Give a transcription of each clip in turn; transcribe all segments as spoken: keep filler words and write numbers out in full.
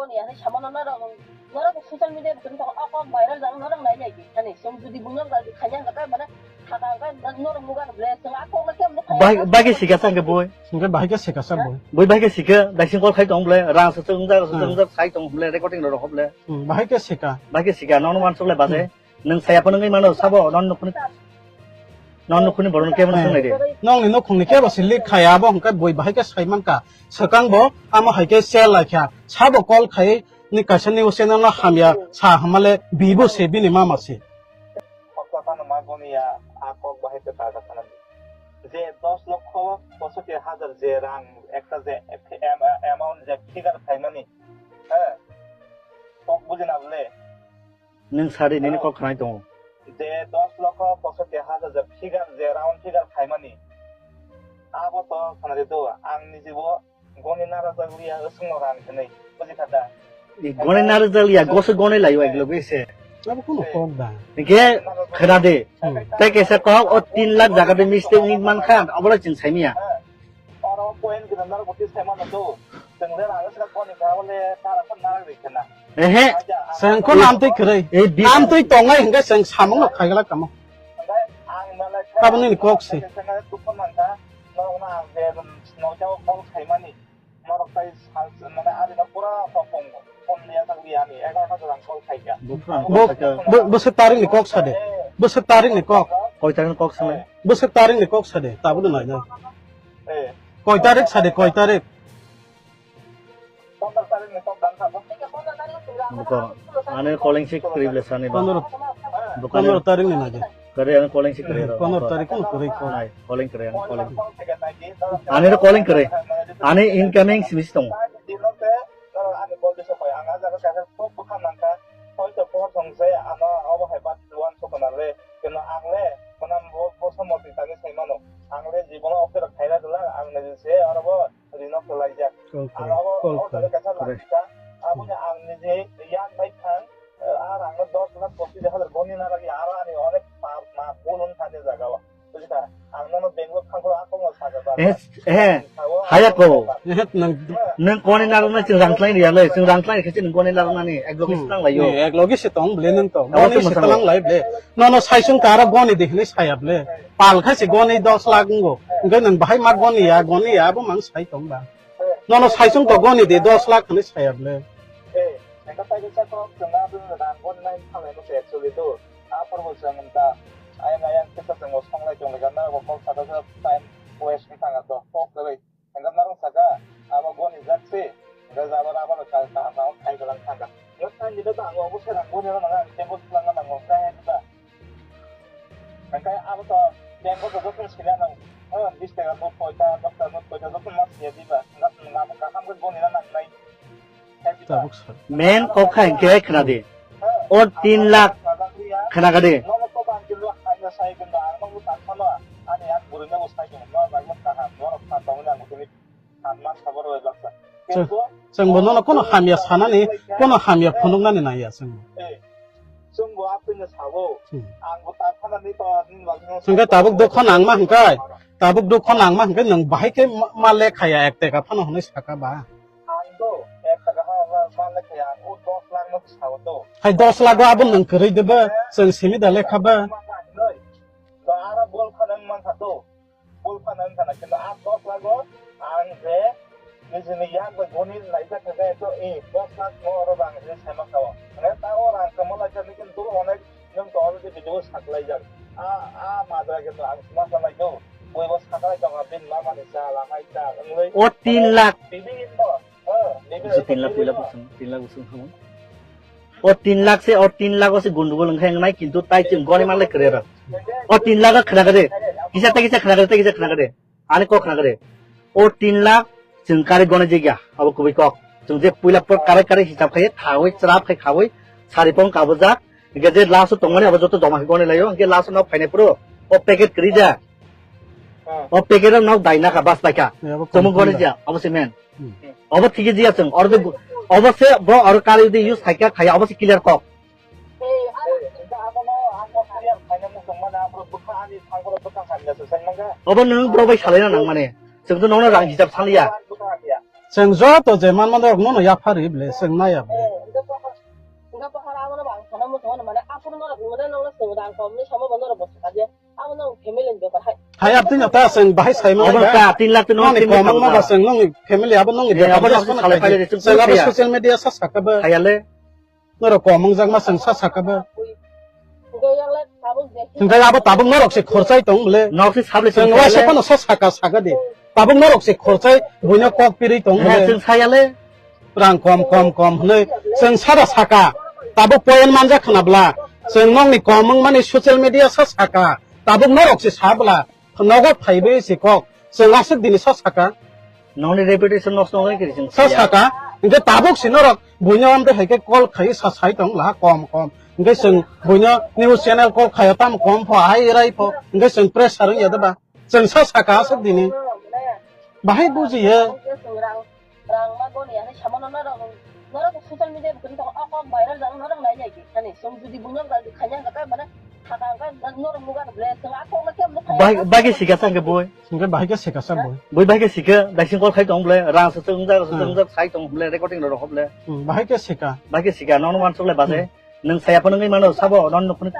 Ani, ani samano norok, norok social media bwtwini tong o kok viral jagwi norok nai nai di. Ani, chwng jodi buino jagwi khaina hwnkha khe, mane, thaka hwnkha, norok nukha hwnkha, chwng a kokno kebo nuk khaina Bai-, hwnkha, bai khe sikha sa hwnkhe boi. Hwnkhe bahai khe sikha sa boi. Boi bai khe sikha, daising call khai tong bole, rang sa chwng jak, sa chwng jak, sai tong bole, recording rok bole. Hmm, bahai khe sikha. Bai khe sikha, nono wansuk le bade. Hmm. Nwng saya phano wngwi mano, sabo, non nukhuni, non nukhuni borokno kebo swng nai de. Nongni nukhungni kebo se leak khaya, abo hwnkhe boi bahai khe sai mankha. Swkang bo amo hai khe share lai kha. Sabo call khai ni kaisa news channel no hamya sa hamale bibo se bini mama se. Kokla phano ma goniya, a kok bahai khe kaga phano. Je dos lokho posotti hajar je rang ekta je am-, amount je figure khaimani, he? Kok bujina bole? Nwng sadi nini kok khnai tongo. Je dos lokho posotti hajar je figure, je round figure khaimani. Abo to khnadi do, ang nijibo goni narajak liya, swngno rang hwnwi, buji kha da? Ni goni narajak liya, goso goni layo ek loge se. Abo kuno kok da. Hingke khnadi. Hmm. Tei kaisa kok o tin lakh jaga de mistake ni mankha, obola chwng saimanya. Oro point gwnang narok bwtwi saimano do. Chwng le rang saka koni kha bole tara khan narok rikhe na. Ehe. Chwng ko nam twi kwrwi. Ei bi- Nam twi tongnai hwnkhe chwng samung no khaigala kamo. Hwnkhe ang malai kha. Kabuni ni kok se. Chwng tukun mankha. Norok no ang je noita o call khaimani. Norok tai sal mane ari no pura topong. Phone liya tak liya ani egarota jora ang call khaikha. Bo, bo, bwswk tarik ni kok sade. Bwswk tarik ni kok. Koi tarik ni kok sale? Bwswk tarik ni kok sade. Tabuk no nainai. Eh. Koi tarik sade, koi tarik? Buko, ani calling sik kwrwi bwle sani ba. Pondro, Buko, pondro tarik ni nage. Kwrwi, ani calling sik kwrwi ro. Pondro tarik ni kwrwi ko. Nai, calling kwrwi, ani calling. Ani ro calling kwrwi. Ani incoming simi si tongo. Ani call di sopai, ang a jaga kaisa kok bwkha mankha. Hoi to pohor song se, ano obo hai bat duan sokona le. Keno ang le, kona bo, bo somor twi tangwi sai mano. Ang le jibono office rok khaira dwla, ang le se oro bo. Rino kwlaijak. Call kwrwi, ang abo, call abo kwrwi, kaisa kwrwi. Lakha, aboni ang niji yak bai thang, eh, ar ang dos lakh pochis hajar goni na lagi, aro ani onek ma, ma, bul wng thani jaga o. Bujikha, ang nono Bangalore thangkhro akongo saja ba. Eh, eh, haya ko. Eh, nang. Nang koni na rwna chwng rang thlai riya le, chwng rang thlai khe chwng koni na rwna ni, ek logi Hmm. Sitang lai yo. Eh, ek logi se tong ble nang to. Abo goni se tong lai ble. Nono saisung tara goni de hini saya ble. Pal kha se goni dos lakh ngo. Ngai nang bahai ma goni ya, goni ya, abo mang sai tong ba. Nono saisung to goni de dos lakh hinwi saya ble. Eh, engka tai kisa kok chwng na bini rang goni nai thalai no se actually do. A porbo chwng ta ayang ayang kisa chwng bo songlai tong lega na bo kok saka sa time waste wng thang to kok kwrwi. Engka narwng saka abo goni jak se. Engka jaba raba rok ka ka ka khai galang thang ka. Yo time dile to ang obo se rang goni no nang ang tebo swlang na nango kaya ba. Hingke abo to bank o joto sina nang, eh, bis taka note koita, dos taka note koita joto ma siya diba, nga, nga kaham khe goni na nangnai. Tabuk sir. Main kok kha hingke khna di. O tin lakh khna kadi. Nono to bang kilo hanya sai kendo ang nono tak mano, ani ang gurina bo sai kendo, no bang kaham, no rok kaham, no rok kaham. Chwng, chwng bo nono kono hamya sanani, kono hamya phunuknani nangya chwng. Hmm. Hwnkhe tabuk dukho nangma hwnkhe, tabuk dukho nangma hwnkhe nwng bahai khe ma, ma lekhaya ek teka phano hwnwi saka ba? Hai dos lakh o abo nwng kwrwi de ba, chwng simi da lekha ba? Bul phano wngkha na, kintu a dos lakh o ang je nijini yak bai goni laijak kha khe, to, eh, dos lakh no oro rang hinwi sai mankha o. Hwnwi ta o rang kwma laijak ni, kintu onek nwng to already video saklaijak. A, a madra kintu ang ma sanai do, bui bo saklai tongo, bini mama ni cha, lamai cha, wngwi. O tin lakh. Bibinno, eh, bibinno. Tin lakh, tin lakh bwswng, tin lakh bwswng thango. O tin lakh se, o tin lakh o se gundugul wngkha wngnai, kintu tai chwng goni manlai kwrwi rw. O tin lakh o khna kha de, kisa tei kisa khna kha de, tei kisa khna kha de. Ani kok khna kha de. O tin lakh chwng kari goni jagya, abo kubui kok. Chwng je puila por karai karai hisab khai, thawi, chwrap khai khawi, sari pong kabujak. Hingke je last o tongmani abo joto joma khe goni laio, hingke last o nok phainai phuru o packet kwrwi ja. O packet o nok dai nakha bas paikha. Chwng goni ja, abo se men. Hmm. Obo thik ya chwng, oro de, obo se bo oro kari de use khaikha khaya, obo se clear kok. Obo nwng borok bai salaina nang mane. Chwng to nono rang hisab saliya. Chwng joto je manma norok nono yaphar ri ble, chwng naiya ble. Eh, hwnkhe bohor, hwnkhe bohor abono bo ang sana muchungo mane, aphuru norok hwnkhe norok chwng rang komni samo bo norok bo sakha je, abono family ni bepar hai. Hai, abtwino ta chwng bahai saimano. Obo ta tin lakh twi nokni komang ma ba chwng nokni family abo nokni bepar abo je nok sono salai khaidi. Chwng abo social media sa sakha bo. Hayale. Norok komang jak ma chwng sa sakha bo. Hwnkhe abo tabuk norok se khorchai tong bole. Nok se sable chwng waisa phano sa sakha sakha di. Tabuk norok se khorchai buino kok pirwi tong bole. Chwng sayale. Rang kom, kom, kom hwnwi chwng sada sakha. Tabuk point manjak khna bla. Chwng nokni kom wngmani social media sa sakha. Tabuk norok se sa bla. Nogo phaiwi se kok. Chwng aswk dini sa sakha. Nokni reputation nosto wngwi kiri chwng sa sakha. Hwnkhe tabuk se norok buino amtwi hai khe call khai sa sai tong bla kom, kom. Hwnkhe chwng buino news channel call khaio tamo kom pho, hai rai pho. Hwnkhe chwng pressure wngya de ba. Chwng sa sakha aswk dini. Bahai bujiya. Rang ma goni ya, samano norok, norok social media bo kwrwi tongo, o kok viral jani norok nai nai di, ani, chwng jodi buino jani khaina hwnkhe mane, thaka hwnkhe norok nukha ble, chwng a kok no kebo no khaina. Bai, bai khe sikha sa hwnkhe boi. Hwnkhe bahai khe sikha sa boi. Boi bahai khe sikha, daising call khai tong ble, rang se chwng jak, chwng jak sai tong ble, recording rok ble. Hmm, bahai khe sikha. Bahai khe sikha, nono wansuk le base. Hmm. Nwng saya phano wngwi mano sabo, non nukhuni,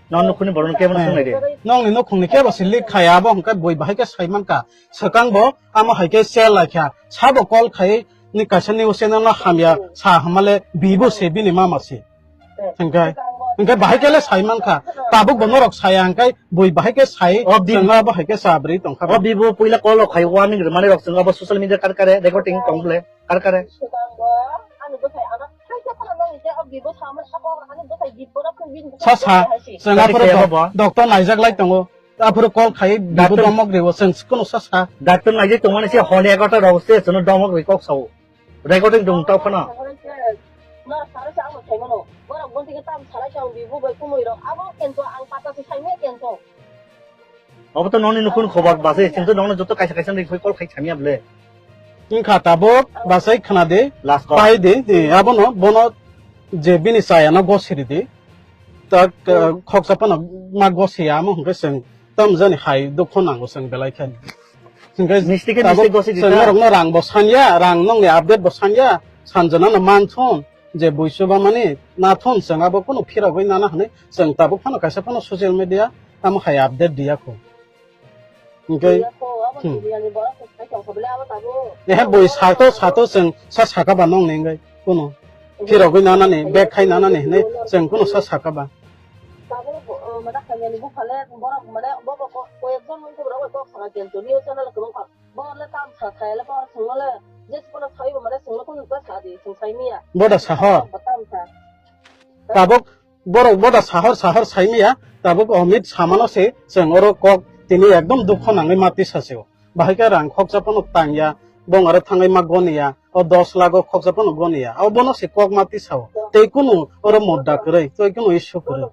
non nukhuni borok no kebo no swng nai di. Nokni nukhungni kebo se leak khaya, abo hwnkhe boi bahai khe sai mankha. Swkang bo amo hai khe share lai kha. Sabo call khai ni kaisa news channel no hamya sa hamale bibo se bini mama se. Hwnkhe, hwnkhe bahai khe le sai mankha. Tabuk bo norok saya hwnkhe boi bahai khe sai, o bi- chwng abo hai khe sa bwrwi tong kha. O bibo puila call rok khai warning rwmani rok chwng abo social media kar kare recording tong ble. Kar kare. Swkang bo ani bwsai ano thaisa phano nokni tei o bibo samani abo ani bwsai bibo rok bini sa sa, hai se. Chwng aphuru doctor naijak lai tongo. Aphuru call khai bibo doctor domok riwo, chwng kunu sa sa. Doctor naijak tongmani se honi egarota rok se chwngno domok ri kok sao. Recording dong tao phano. Norok saro se amo saimano. Borok bonti khe tam salai se ang bibo bai kumui rok. Abo kento ang pata se saimaya kento. Obo to nokni nukhung khobor base, chwng to nokno joto kaisa kaisa ni call khai samya ble. Wngkha tabuk, basai khna di. Last call. Pai di, di, abono, bono je bini chayano gosiri di. Tak, eh, khoksa phano ma gosiya, amo hwnkhe chwng tam jani hai dukho nango chwng belai khe. Hwnkhe misti khe tabuk misti gosi di chwng ta. Norokno rang bo sanya, rang nokni update bo sanya, sanjana no manthun. Je buisu ba mani nathon chwng abo kunu phirogwi nana hwnwi chwng tabuk phano kaisa phano social media tamo hai update diya kho. Hwnkhe, hmm. Ehe bui sato sato chwng sa saka ba nong ni hwnkhe kunu phirogwi nanani, bag khai nanani hwnwi chwng kunu sa saka ba. Tabuk, uh, mane hamyani buphale borok mane bo bo ko-, koyekjon mungkhe borok bai kok sana kento news channel kwbangkha. Borok le tam sa thai le borok chwngno le je chikon no sai bo mane chwngno kunu ta sa di chwng sai miya. Boda sahor. Tam sa. Tabuk borok boda sahor sahor sai miya. Tabuk Amit samano se chwng oro kok tini ekdom dukho nangwi mati sa se o. Bahai khe rang khoksa phano tangya, bong aro thangwi ma goniya, o dos lakh o khoksa phano goniya. O bono se kok mati sao. Tei kunu oro modda kwrwi, tei kunu issue kwrwi.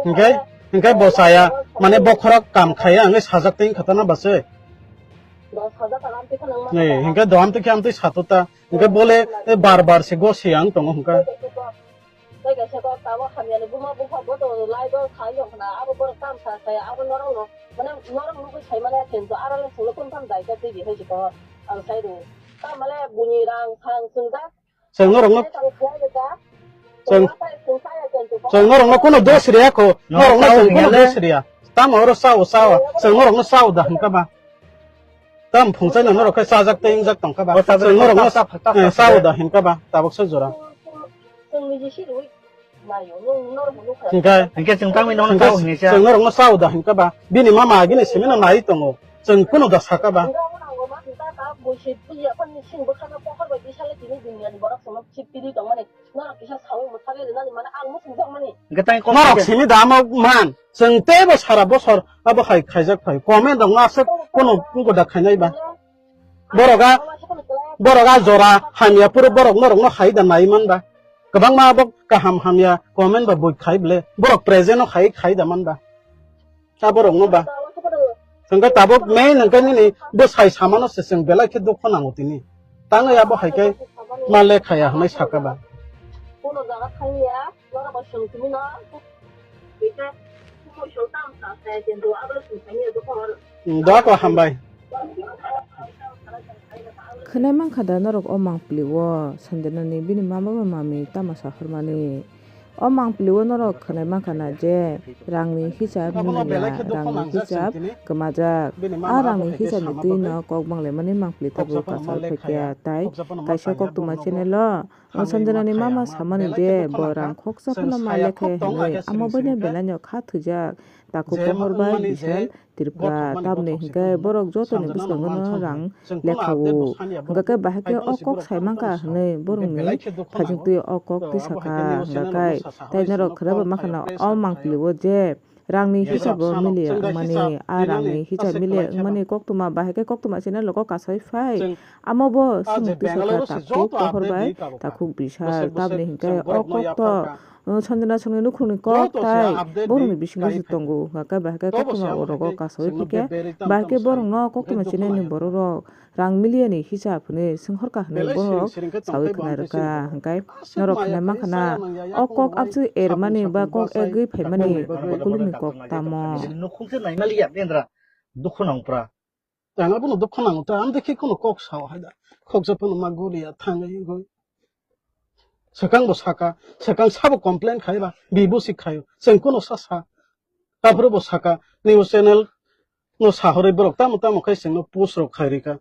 Hwnkhe, hwnkhe bo chaya, mane bokhorok kam khaiya hwnwi sajak tei wngkha tana bwswi. Hwnkhe do amtwi khe amtwi sato ta, hwnkhe bole bar bar se gosiya wng tongo hwnkhe. Chwng norokno, chwng, chwng norokno kunu dos riya kho, norokno chwng kunu dos riya. Tamo oro sao, sao, chwng norokno sao da hwnkha ba. Tam phungchai no norok khe chajak tei wngjak tongkha ba. Chwng norokno sao da hwnkha ba, tabuk se jora. Hwnkhe, hwnkhe chwng tangwi nono sao hwnwi sa. Chwng norokno sao da hwnkha ba. Bini mama agini simi no nai tongo. Chwng kunu da saka ba. Hwnkhe tang kok norok simi da mo man. Chwng teibo sara bosor abo hai khaijak phai. Comment rokno aswk kunu wngkha da khainai ba. Borok a, borok a jora hamya phuru borok norokno hai da nai man ba. Kwbangma abo kaham hamya comment ba bui khai ble. Borok present no hai khai da man ba. Ta borok no ba. Hwnkhe tabuk main hwnkhe nini bwsai samano se chwng belai khe dukho nango tini. Tangwi abo hai khe ma lekhaya hwnwi saka ba. Kono jaga thangya, norok bai swng simi no. Bete. Dua ko hambai. Khwnai mankha da norok o mangpili o, Sanjana ni bini mama ba mami tamo sahormani. O mangpili o norok khwnai mankha na je rangni hisab mili ya, rangni hisab kwmajak. A rangni hisab ni twi no kok banglaimani mangpili tabuk kasal phaikha, tai kaisa koktwma channel o Sanjana ni mama samani je bo rang khoksa phano ma lekha hinwi, amo boino belai no kha thwijak. Takhuk pohor bai Bishal Tripura, tamni hinkhe borok jotoni bwskango no rang lekha o. Hwnkhe bahai khe o kok sai mankha hinwi borokni phajingtwi o kok twi sakha. Hwnkhe tai norok khwraibo mankha na o mangpili o je rangni hisabo miliya wngmani, a rangni hisab miliya wngmani koktwma bahai khe koktwma channel logo kasai phai. Amo bo swng twi sakha takhuk pohor bai takhuk Bishal, tamni hinkhe o kok to Sanjana songni nukhungni kok tai borokni bisingo se tongo. Hwnkhe bahai khe koktwma o rogo kasawi phikhe, bahai khe borokno koktwma channel ni borok rok rang miliya ni hisab hwnwi swnghorkha hwnwi borok sawi khna rwkha. Hwnkhe norok khna mankha na o kok amchwi ermani ba kok egwi phaimani ukulukni kok tamo. Nukhung se naimaliya bendra dukhu nangpra. Ang abono dukhu nango ta, ang dekhe kheno kok sao hai da. Khoksa phano ma guriya thangwi wngwi. Swkang bo saka, swkang sabo complain khai ba, bibo si khaio. Chwng kheno sa sa. Aphuru bo saka, news channel no sahorwi borok tamo tamo khai chwngno post rok khai rika.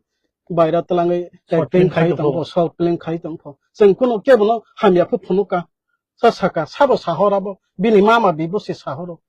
Baira twlangwi acting khai tongpho, short film khai tongpho. Chwng kheno kebono hamya phu phunuka. Sa saka, sabo sahor abo, bini mama bibo si sahoro.